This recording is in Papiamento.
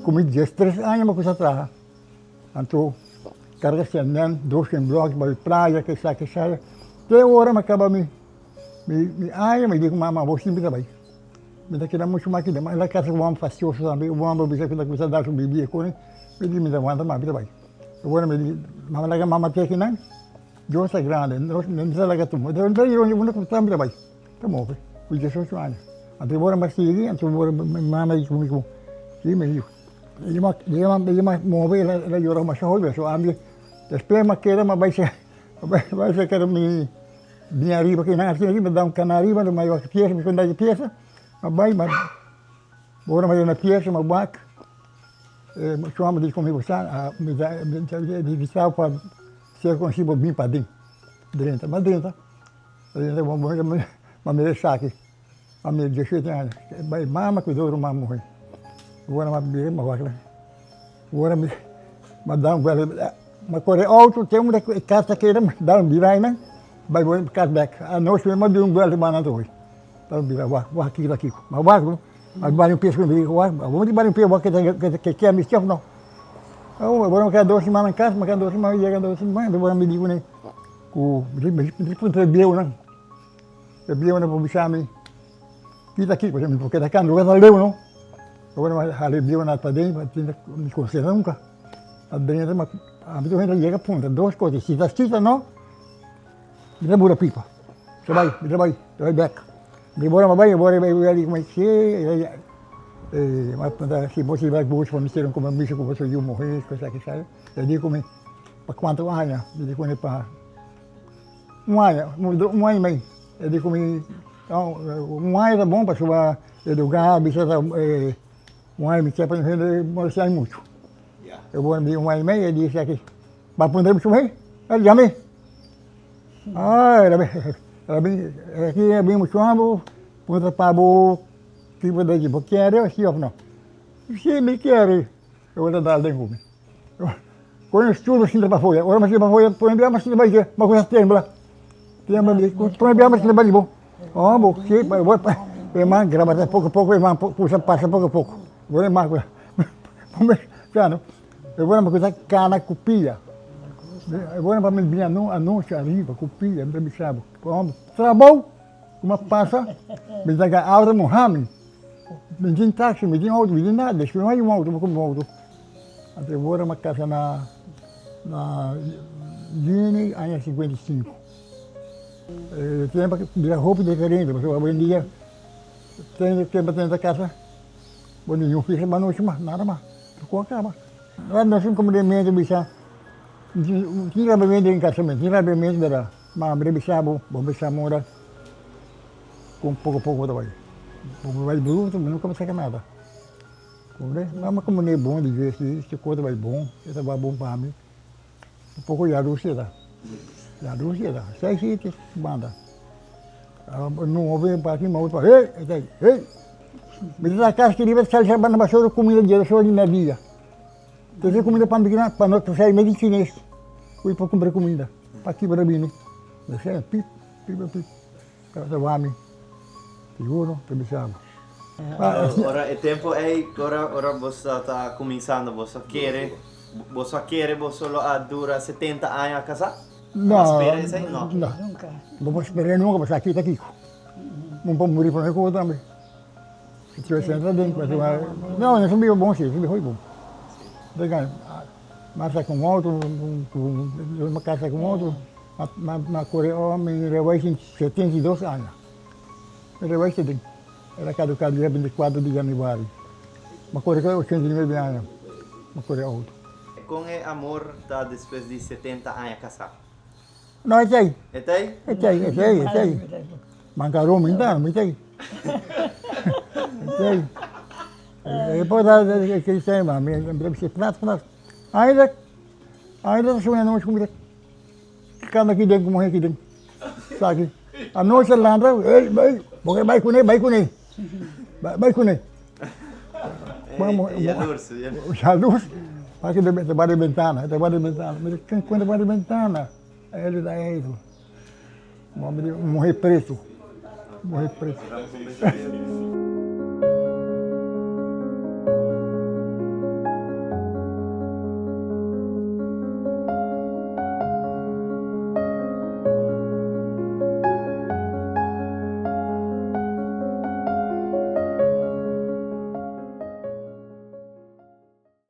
Ku mi diestres aña mi a kuminsá traha. Anto karga sèmènt, dos en blòk, bai playa, kesa kesa. Te ora mi a kaba mi mi aña mi di ku mama bo sin bisa bai. Mi ta keda muchu mas kida. Ma el a kasa ku un hòmber fastioso tambe, un hòmber bisa ku ta kuminsá da su bibia ku mi. Mi di mi ta wanta mas mi ta bai. Awor mi di mama laga mama te akinan, Dios ta grandi, no ta laga tumba. Mi ta yora unda ku ta mi ta bai. Ta move ku diesocho aña. Anto ora mi a sigui, anto ora mi mama di ku mi ku, si mi yu. Ella a move, el a yora masha hopi, so ami despues mi a keda mi a bai bai serka mi bin ariba aki nan asina mi da un kana ariba mi a wak piesa mi kunda di piesa mi a bai ora mi a yega na piesa mi a wak su mama di ku mi bo sa mi ta pa ser konsi bo bin paden drenta mi a drenta mi a mira esaki. Ami diesshete aña, bai mama ku dos ruman muhé. Ora mi a bira mi a wak ora mi a da un buelta mi a kore outo te unda ku e kas ta keda mi da un bira einan bai bo kas bèk. Anochi mi a duna un buelta banda anto hoy. Ta bira wak wak kiko ta kiko. Mi a wak mi a bari un pes ku mi wak awor mi bari un pes wak ke ke mi chef no. Ora mi keda dos siman na kas mi keda dos siman mi yega dos siman ora mi di kuné ku mi puntra e bieunan. E bieunan por bisa mi, Kita aki, pasobra mi por keda kanta, lugar ta leu no. Awor mi a hala e bieunan paden, pa tin mi conoce nan nunca. A drenta, ma ami tur hende a yega puntra dos cos, si ta chita no, mi ta bura pipa. Mi ta bai, mi ta bai, mi ta bai bek. Mi bora mi bai, mi bora mi bai, mi bai, si, mi a puntra si bo si bai bush pa mi hicieron compromiso cu boso yu muher, cosa kisai. El di cu mi, pa cuanto aña? Mi di cune pa. Un aña, un aña i mei. E di ku mi, un aña ta bon pasobra e lugar bisa ta un aña mi ke pa hende molestiá mi muchu. E bon di un aña i mei e di esaki, bo puntra mi su mei? El yam'é. Ah, el a bin, aki a bin muchu amo puntra pa bo tipo di bo kere si òf no. Si mi kere, e bo ta dal den ku mi. Con e stoel sinta pa foya. Ora mi sinta pa foya, pone bia mi sinta bai dje, ma kusa tembla. Tembla mi, pone bia mi sinta bai di bo. Oh, bo, si, bo, e man graba poco poco, e man kusa pasa poco poco. Bo e man, sa no. E bo na kusa cana cu pia. E bo na pa mi bini anochi ariba cu pia, mi ta bisa bo. Trabou, kuma pasa, mi ta ga auto muha mi. Mi tin taxi, mi tin auto, mi tin nada. Despues mi haña un auto, mi cumpra un auto. Anto e ora mi a casa na na juni aña 55. E tempo a bira hopi diferente pasobra awendia ten tempo ten ta casa bo ningun fiesta mas nochi mas nada mas tur cos a caba. Nos tin comprendimento bisa tin rabamento den casamento tin rabamento bera ma mi ta bisa bo bo bisa mora con poco poco bo ta bay bo bay bruto bo nunca bo saca nada. Comprende? Mama como ne bon di dje si si cosa bai bon, e ta bai bon pa mi. Un poco yarusia ta. Yarusia ta. Sai si te banda. No obe pa aki, ma pa hey, e ta hey. Mi ta casa ki riba sali sa banda basura comida dje so di media. Te comida pa mi pa no sai medio chines. Fui pa cumpra comida. Pa ki para bini. Sai pip pip pip. Ta wami siguro ta bisa bo. Ora e tempo ei, ora ora boso ta kuminsando, boso a kere, boso a kere boso lo a dura setenta aña a kasá? No. A spera esei? No. No. No por spera nunka pasobra aki ta kiko. Bo por muri prome ku bo tambe. Si tin ochenta den pasobra no nos a biba bon si, nos a biba hopi bon. Mas a ku un outo, un kasa ku un outo. Ma kore ora mi reweis tin 72 aña. Mi reweis ta den. El a kaduká dia 24 di januari. Ma kore ku 89 aña. Ma kore outo. Kon e amor ta despues di 70 aña kasá? No, e t'ei. E t'ei? E t'ei, e t'ei, e t'ei. Manka rum inta, mi t'ei. E t'ei. E por ta ke sey ma mi mi ta plat plat. Ainda ainda ta suña nochi ku mi ta Kanda ki den ku muhé ki den. Sa ki anochi a lanta, ey, ey, bo ke bai kuné, bai kuné. Bai kuné. Yalurs, yalurs. Yalurs. Paki de ta bai di bentana, ta bai di bentana. Mi di, ken ku ta bai di bentana? El ta ey. Muhé pretu, muhé pretu.